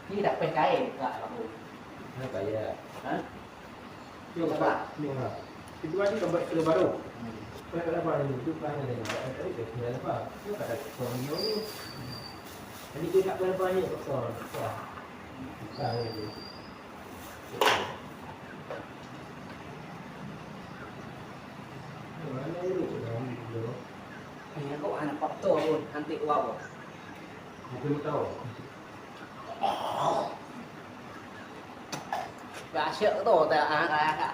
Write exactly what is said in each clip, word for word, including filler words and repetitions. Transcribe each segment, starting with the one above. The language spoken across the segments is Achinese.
Ni dak payah kaya, tak apa. Dah kaya. Ha? Cuma apa? Cuma. Itu aja tempat kerja baru. Hmm. Kalau ada apa ni, itu kan ada yang tak ada, dia punya apa? Dia tak ada orang ni. Jadi dia tak payah banyak pasal. Wah. Bukan lagi. Mana urut dalam dulu? Ni aku anak faktor pun, nanti uap pun. Aku tahu. Gak asyik tu, tak, ah, tak, tak.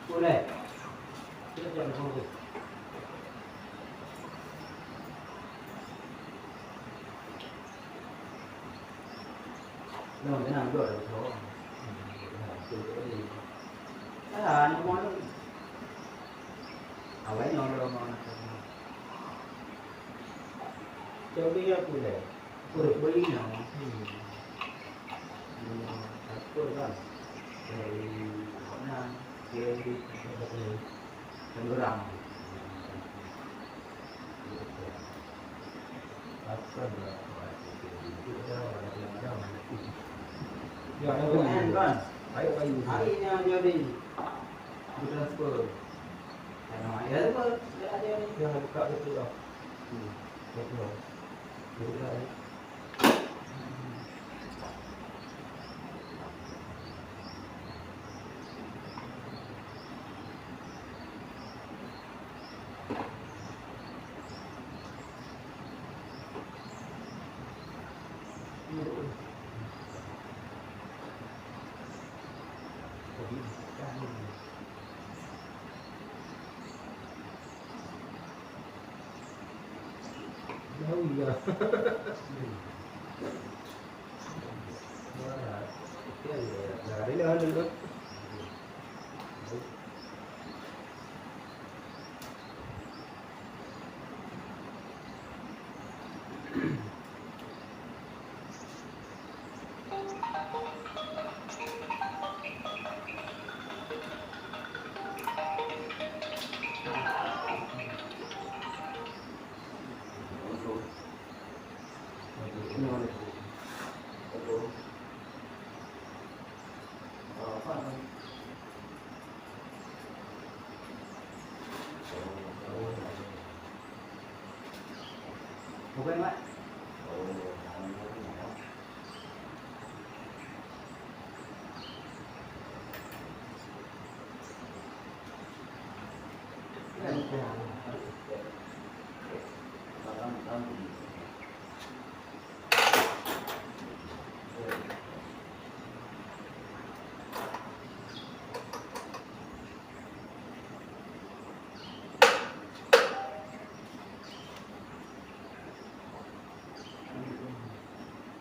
Boleh. Kita jangan huruf. Nong, tenang, duduk dah, duduk. Ah, nak buang dulu. Awai nong, duduk, nong, nak buang. Jauh dia pun dah. Ureuëng beulinyang. Hmm. Takut kan? Dari mana? Dari Tangerang. Ya, yang lain kan? Baik, baik. Hari ni jadi. Bertransfer. Karena ayah tu, dia ada ni. Yang buka betul lah. Hmm. Betul. Betul lah.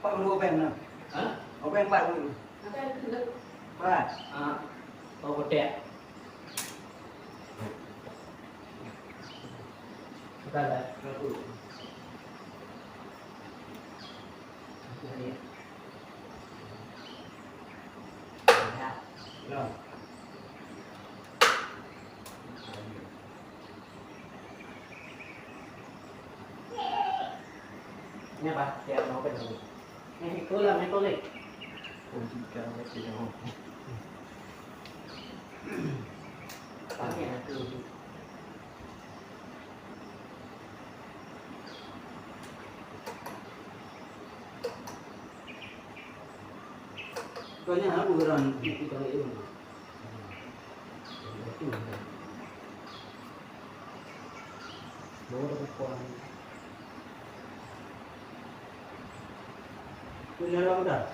Empat puluh obeng na. Ha? Obeng empat puluh. Empat. Ha. Oh, kotak. Sudah dah. Ini apa? Siap mau apa dulu? Ini itu lah, itu nih. Pakai aku. Banyak aku orang itu kalau itu. Baru dapat kuah. Punya orang dah.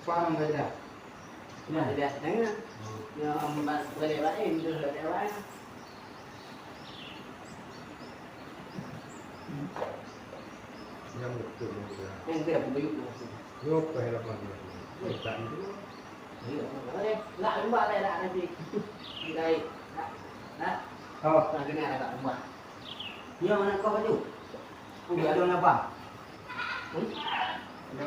Paham saja. Nah, sudah setengah. Hmm. Ya, empat boleh lain tu sudah lain. Nyamuk tu muda. Yang dia pun bayu tu. Nyob ke hadapan dia. Letak itu. Ya, boleh. Nak lembah dah nak nanti. Baik. Nak. Nak. Oh. Nak dengar agak lembah. Dia mana kau baju? Udah ada apa? Hmm? Oh,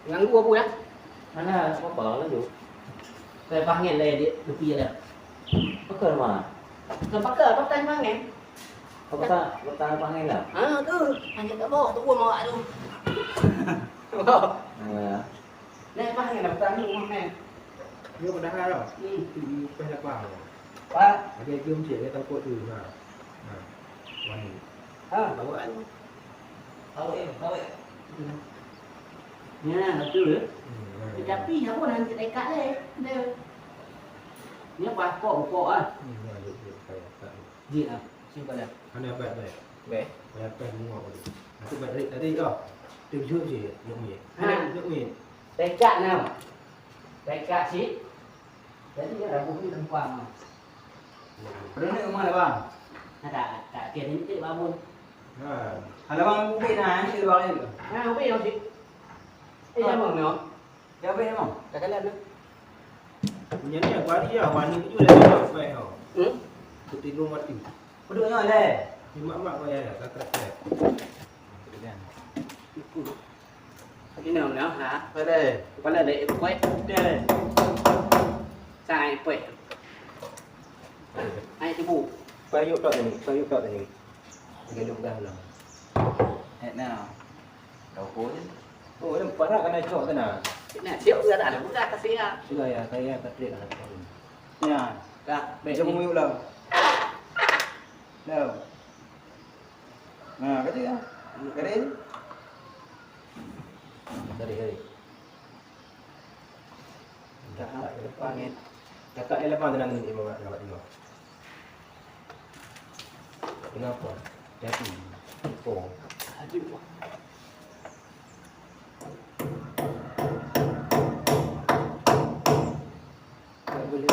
ganggu apa ya? Hana, apa-apa, lanjut. Saya panggil lah dia, tepi lah. Apa kau, Ma? Apa kau, apa tanya panggil? Apa tak, apa tak panggil lah? Ah, tu. Hanya tak bawa, tu gua mawak tu. Wow. Ya. Neh, apa yang nak bertanya rumah, neh? Dia padahal lah. Hmm. Di peh lapang. Pak. Ada game cek, dia takut tu. Ha. Ha. Wani. Ha, bawa ni. Bawa, eh, bawa. Hmm. Ya, betul. Hmm, ya, ya. Tapi, apa nanti dekat leh? Dia. Ni apa? Kok, kok ah. Hmm, ya, ya, ya, ya, ya. Dia ah. Sini pada. Hana baik-baik. Baik. Payah payah bungok tadi. Aku baik tadi, tadi kau. Tu jujur je, jujur je. Ha. Jujur je. Tekak nam. Tekak cit. Jadi dia rabu ni lempang. Pernah rumah dah bang? Nah, tak, tak kira ni cik bangun. Ha. Kalau bang ubit nah, ni dia bang ni. Ha, ubit yang cik. Eh, ha. Jangan no. Siapa yang mau? Dah kalah tu. Punya ni aku hari ya, wani tu dah tengok baik tau. Hmm? Aku tidur mati. Duduk nyoe leh. Ni mak-mak kau ya, ya, tak tak. Ini nama ha? Pada. Kepala dek kuat. Dah. Sai kuat. Ai tibu. Payuk tak ni, payuk tak ni. Tiga dua belas lah. Eh, nah. Kau pun. Oh, nampak tak kena cok sana? Nah, siap dah ada buka kasih ya. Sudah ya, saya kata anak kau. Ya. Dah, baik. Jom muyuk lah. Dah. Nah, kata ya. Kata ya. Dari, dari. Kakak elephant ni. Kakak elephant tu nanti dia bawa, bawa dia. Kenapa? Jadi, oh. Aduh. Tak boleh.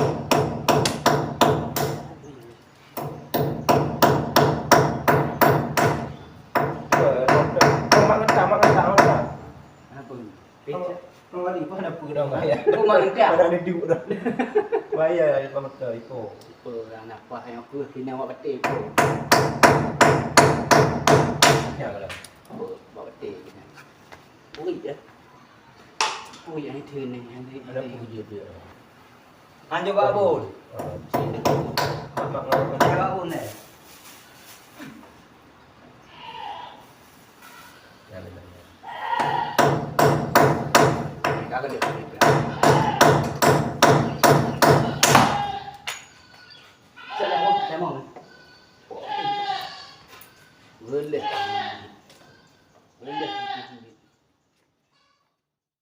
Mak ngetak, mak ngetak, mak ngetak. Apa? Kau, kau balik pun ada apa dah bayar? Kau mak ngetak. Ada duduk dah. Bayar, ada pemekar, iko. Iko, anak pah yang aku kena awak betul, iko. Ya, kalau. Awak betul. Ui, ya. Ui, yang itu ni, yang ini. Ada puji dia. Anjur Bak Bun. Anjur Bak Bun, eh. Boleh. Boleh.